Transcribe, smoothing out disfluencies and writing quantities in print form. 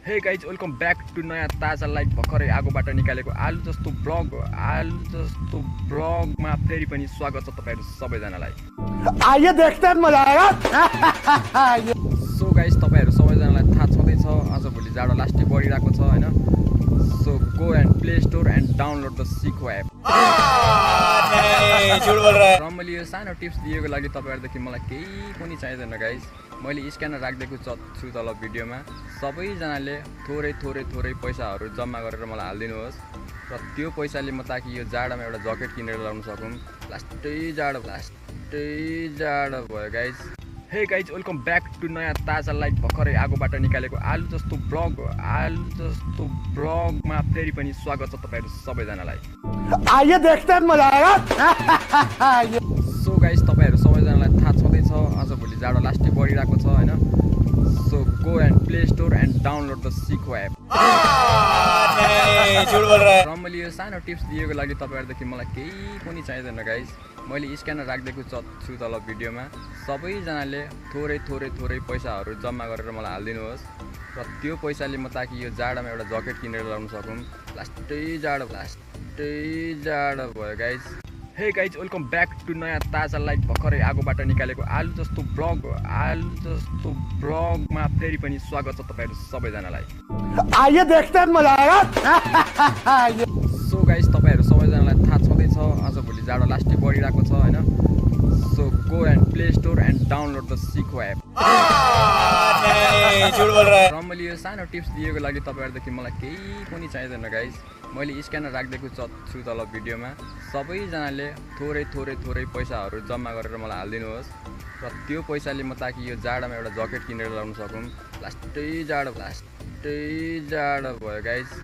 Hey guys welcome back to नयाँ ताजा live भर्खरै आगोबाट निकालेको आलु जस्तो ब्लगमा फेरि पनि स्वागत छ तपाईहरु सबैजनालाई। आइए देखते हैं मजा आएगा। सो गाइज तपाईहरु सबैजनालाई थाहा छँदैछ आजभोलि जाडो लास्टै बढिरहेको छ हैन। So go and play store and download the सिको app. र मैले यो सानो टिप्स दिएको लागि तपाईहरुदेखि मलाई केही पनि चाहिदैन गाइज। मैले स्क्यानर राखिदिएको छु तल भिडियोमा। सबैजनाले थोरै पैसाहरू जम्मा गरेर मलाई हालिदिनुहोस् र त्यो पैसाले म ताकि यो जाडोमा एउटा ज्याकेट किनेर लाउन सकौँ। लास्टै जाडो भयो guys. Hey guys welcome back to नयाँ ताजा लाइभ भर्खरै आगोबाट निकालेको आलु जस्तो ब्लगमा फेरि पनि स्वागत छ तपाईहरु सबैजनालाई। आइए देखते हैं मजा आएगा। सो गाइज तपाईहरु सबैजनालाई थाहा छँदैछ आजभोलि जाडो लास्टै बढिरहेको छ हैन। So go and play store and download the सिको app. र मैले यो सानो टिप्स दिएको लागि तपाईहरुदेखि मलाई केही पनि चाहिदैन गाइज। मैले स्क्यानर राखिदिएको छु तल भिडियोमा। सबैजनाले थोरै पैसाहरू जम्मा गरेर मलाई हालिदिनुहोस् र त्यो पैसाले म ताकि यो जाडोमा एउटा ज्याकेट किनेर लाउन सकौँ। लास्टै जाडो भयो guys. Hey guys welcome back to नयाँ ताजा लाइभ भर्खरै आगोबाट निकालेको आलु जस्तो ब्लगमा फेरि पनि स्वागत छ तपाईहरु सबैजनालाई। आइए देखते हैं मजा आएगा। सो गाइज तपाईहरु सबैजनालाई थाहा छँदैछ आजभोलि जाडो लास्टै बढिरहेको छ हैन। So go and play store and download the सिको app. र मैले यो सानो टिप्स दिएको लागि तपाईहरुदेखि मलाई केही पनि चाहिदैन गाइज। मैले स्क्यानर राखिदिएको छु तल भिडियोमा। सबैजनाले थोरै पैसाहरू जम्मा गरेर मलाई हालिदिनुहोस् र त्यो पैसाले म ताकि यो जाडोमा एउटा ज्याकेट किनेर लाउन सकौँ। लास्टै जाडो भयो गाइज।